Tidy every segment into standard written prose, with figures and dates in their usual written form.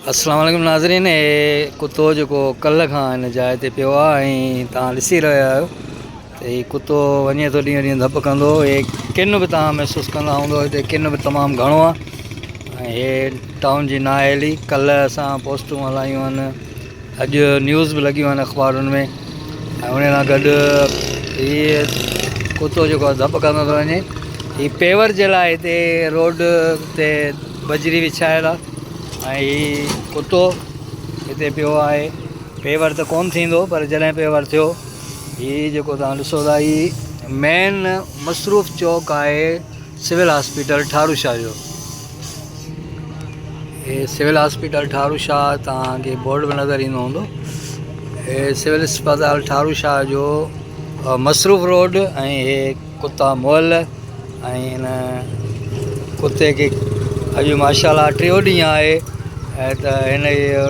اسلام عليڪم ناظرين هي ڪتو جيڪو ڪلهه کان هن جاء تي پيو آهي ۽ توهان ڏسي رهيا آهيو ته هي ڪتو وڃي ٿو ڏينهن ڏينهن ڌپ ڪندو هي ڪن به توهان محسوس ڪندا هوندو هتي ڪن به تمام گهڻو آهي ۽ هي ٽائون جي نااهلي ڪلهه اسان پوسٽون هلايون آهن اڄ نيوز به لڳيون آهن اخبارن ۾ ۽ ان سان گڏ هي ڪتو جيڪو آهي ڌپ ڪندو ٿو وڃي هي پيور جي لاء هتي روڊ تي بجري وڇايل آهي ۽ هي ڪتو هتي پيو آهي پيور ته ڪون ٿيندو پر جڏهن پيور ٿيو هي جيڪو تهان ڏسو ٿا هي مين مصروف چوڪ آهي سول هاسپيٽل ٺارو شاهه جو هي سول هاسپيٽل ٺارو شاهه توهان کي بورڊ به نظر ايندو هوندو هي سول اسپتال ٺارو شاهه جو مصروف روڊ ۽ هي ڪتا مئل ۽ هن ڪتي کي اڄ ماشاء الله ٽيون ڏينهن آهي ۽ ته هن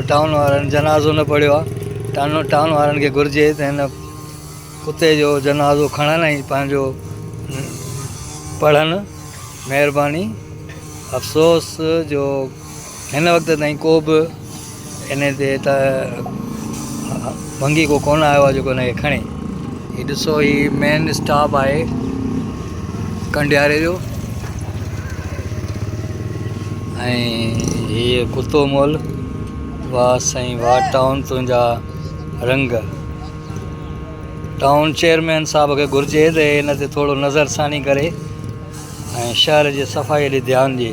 ٽائون وارن جنازو نه پڙهيو آهي ٽائون وارن کي گهرجي ته هن ڪتي جو جنازو کڻن ۽ پنهنجو پڙهن مهرباني افسوس جو هن وقت تائين ڪو به ان تي ته ڀنگي ڪو ڪونه آيو آهي جيڪو هن کي کڻي هي ڏسو هي مين اسٽاپ آهي ڪنڊياري جو ۽ هي ڪتو مول واهه سائين واهه ٽائون تنهنجا رنگ ٽائون چيئرمين صاحب کي گهرجي ته ان تي ٿورو نظر ثاني ڪري ۽ شهر جي صفائي ڏي ڌيان ڏي.